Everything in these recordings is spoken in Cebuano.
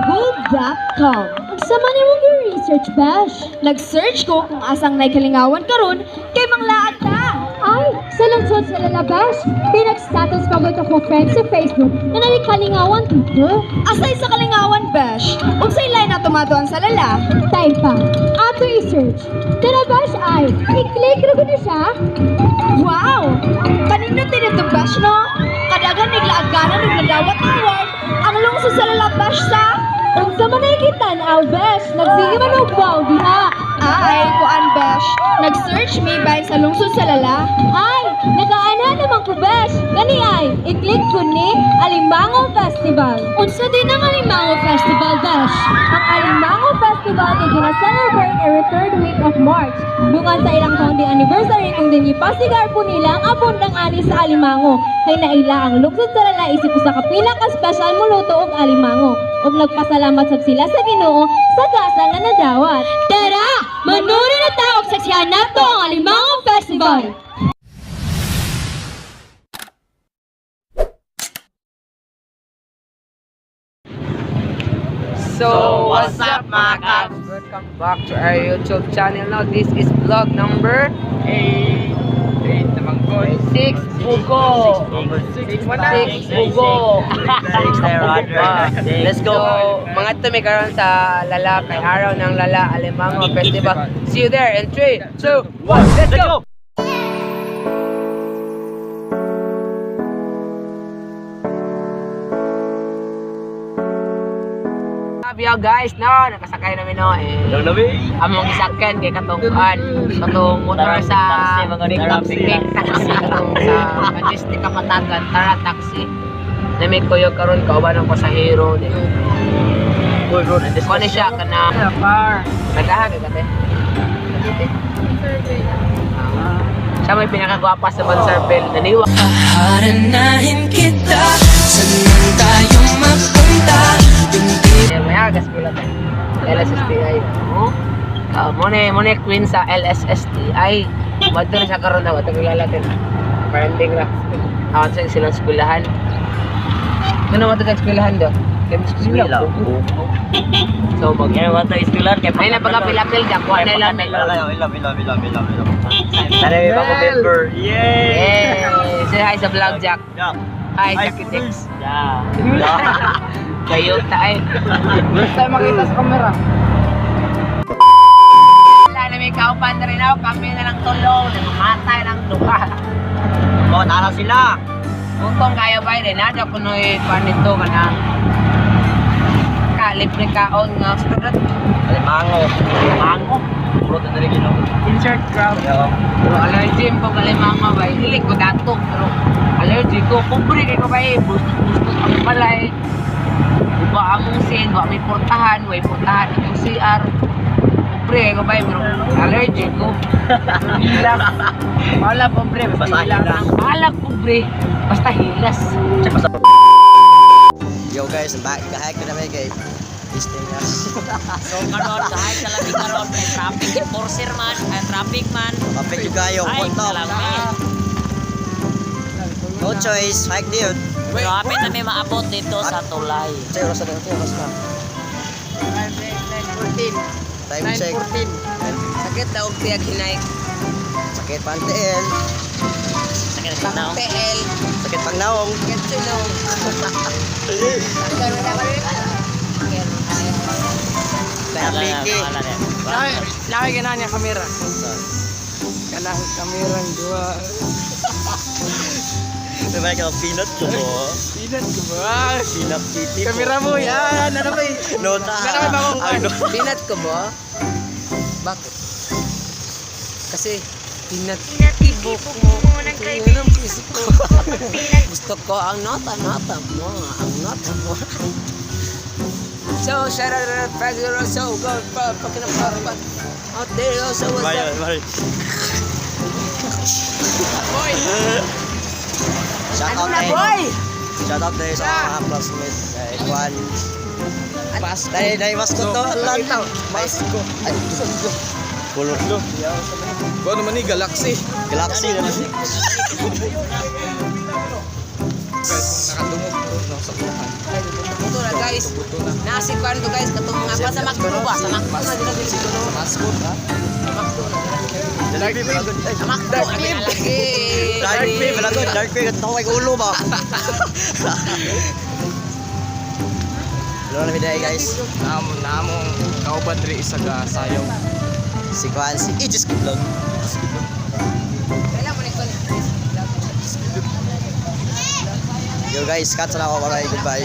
Google.com. Unsa man imong research, Bash? Nag-search ko kung asang nay kalingawan karon kay manglaad ta. Ay, sa lungsod sa Lala, Bash. Pinag-status pa ko akong friend sa Facebook na nalikalingawan dito. Asay sa kalingawan, Bash. Unsay line na tumatuan sa Lala? Time pa. Ato i-search. Tara, Bash, ay. I-click ra ko na siya. Wow! Kanindot din ito, Bash, no? Kadagan niglaaganan ug nadawat ng award ang lungsod sa Lala, Bash, sa Unsa man ay gitan-aw, Bash? Nagsige man og wow diha. Ay, kuan, Bash. Nag-search mi bahin sa lungsod sa Lala. Ay, nakaana naman ko, Bash. Gani ay, i-click ko ni Alimango Festival. Unsa din ang Alimango Festival, Bash? Ang Alimango Festival kay gina-celebrate every third week of March. Dungan sa ilang taon di anniversary kung din ipasigar po nila ang abundang ani sa alimango. Kay naila ang lungsod sa Lala isip usa ka pinaka-special muluto og alimango. Ug nagpasalamat sab sila sa Ginoo sa gasa nga nadawat. Tara, manuri na ta og saksihan nato ang Alimango Festival. So, what's up, mga kaps? Welcome back to our YouTube channel. Now, this is vlog number 8. 8 naman ko. 6 Bugo. 6 6 Bugo. 6 tayo, Roger. Let's go. So, mga tumi karon sa Lala kay araw ng Lala Alimango Festival. See you there in 3, 2, 1, let's go! Sabi yo guys, no, nakasakay namin no eh. Among isakyan kay katong kuan, katong motor sa Taxi, mga big taxi. big taxi katong sa Majestic Kapatagan, Tara Taxi. Nami kuyo karon kauban ang pasahero ni. Kuan ni siya kana nagahag ka te. Cavite. Ah. Siya may pinakagwapa sa Bansarbel. Naniwa. Haranahin kita. Saan man tayo mapunta? Yung Eh, may agas ko lang. LSSTI. Oh. Ah, mo ni queen sa LSSTI. Wadto na siya karon na wadto kilala tin. Branding ra. Awan sa silang eskwelahan. Ano mo sa eskwelahan do? Kay eskwela. So mag Kaya wala tayo eskwelahan. Kaya Ay na pagkapil-apil ka, kuha na lang. Ilaw, ilaw, ilaw, ilaw, ilaw. Sana may bago member. Yay! Yay! Say hi sa vlog, Jack. Yeah. Hi, Jackie Dix. Yeah. Kayo tayo. First time makita sa camera. Wala na may kaupan na rin ako. Kami na lang tulong. Namamatay ng duha. Oh, nara sila. Utong kayo ba rin? Nada kunoy panito ka na. Kalip ni kaon nga. Student. Alimango. Alimango. Puro na rin gino. Insert crowd. Yo. Pero allergy po kalimanga ba? Dili ko datok. Pero allergy ko. Pobre kay ko ba eh. Bustos-bustos ang balay. Uba among sin. Wa may portahan. Way portahan. Itong CR. Pobre ko ba eh. Pero allergy ko. Hilas. Wala pobre. Basta Basta hilas. hilas. Bahala pobre. Basta hilas. Yo guys, I'm back. Kahit ko na may kay Disney na. So karon kahay sa labi karon kay traffic enforcer man, ay traffic man. Kapit yung kayo. Ay, What up? kalami. No choice. Hike din yun. Pero hapit na may maabot dito sa tulay. Sa oras na, sa oras na. 9:14. Time check. 9:14. Sakit daw og tiyag hinay. Sakit pang tiil. Sakit na naong. TL. Sakit pang naong. Sakit sulong. Traffic. Laki ka na niya kamera. Kanang kamerang dua. Diba ka peanut ko mo? Pinat ko ba? Peanut kitty ko. Kamera mo yan. Ano ba eh? Nota. Ano ba bagong Ano? Pinat ko ba? Bakit? Kasi pinat tibok mo. Yun ang isip ko. Gusto ko ang nota mo. Ang nota mo. So, shout out to the so go, fucking up, fuck, out there, so what's Bye, up? bye. Boy! Shout Ano out na, eh. boy? Shout out din sa mga classmates. Eh, Kwan. At Mascot. Dahil dahil mascot to. Nakita, mascot. Ay, color. Kuha naman ni Galaxy. Galaxy na. Guys, nakadungog no, sa kuhan. Buto na, guys. Buto na. Nasi kwan to, guys, katong mga pa sa McDo ba? Sa McDo na dila Sa mascot ha. Sa McDo na. Dark web. Sa McDo na lagi. Dark web, wala. Dark web. Ito kay ulo ba? Hello na mi, guys. Namo namong kauban diri isa ka sayaw. Si Kwan, si Aegis Vlog. Kailan mo ni kwan? Yo guys, cut na ako. Bye-bye. Goodbye.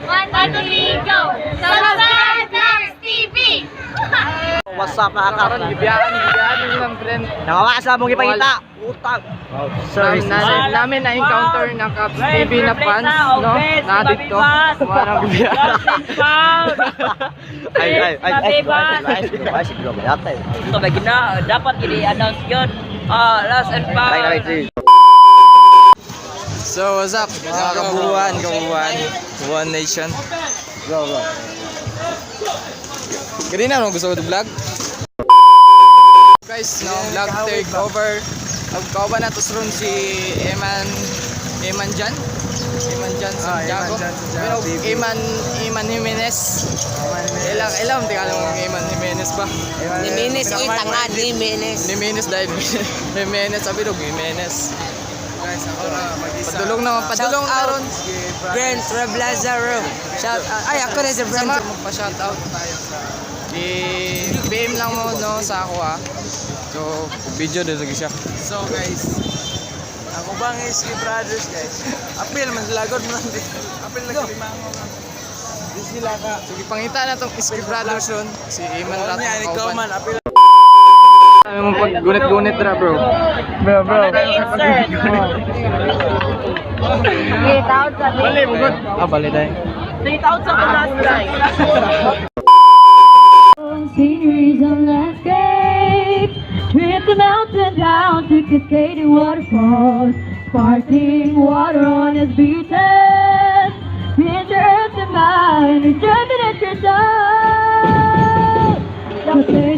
One, two, three, go! Subscribe Max TV! What's up, mga kap? Karon gibiyaan gibiyaan yung lang friend. Nakawa sa mong ipakita. Utang. Sorry. Namin na encounter ng Cubs TV na fans no. Na dito. Mga gibiyaan. Ay, ay, ay. Ay, ay, ay, ay, Ito ba gina dapat i-announce yun. Ah, last and ay, ay, ay. So what's up mga kabuuan, kabuuan, One Nation. Go, go. Kanina no gusto ko vlog. Guys, no, vlog takeover. Kauban na to ron si Eman Eman Jan. Eman Jan Santiago. Eman Jan Santiago Pero TV. Eman Eman Jimenez. Ilang ilang di ka alam kung Eman Jimenez ba? Jimenez, oy tanga, Jimenez. Jimenez dahil Jimenez sabi dog Jimenez. Guys, ako na mag-isa. Padulong na padulong na ron. Brent Reblazaro. Shout out. Ay, ako na si Brent. Sama magpa-shout out tayo sa i-PM lang mo no sa ako ah. So, video din lagi siya. So guys, ako bang SK Brothers, guys. Apil man sila god man. Apil nagalimango man. Di sila ka. So, gipangita na tong Iski Brothers ron. Si Iman Rato. Niya ikaw man apil. Sabi mo pag gunit-gunit ra, bro. Bro, bro. Bali, bugod. Ah, bali dai. Sceneries and landscapes, trip the mountain down to cascading waterfalls, sparkling water on its beaches. Picture earth and mind, rejuvenate yourself. The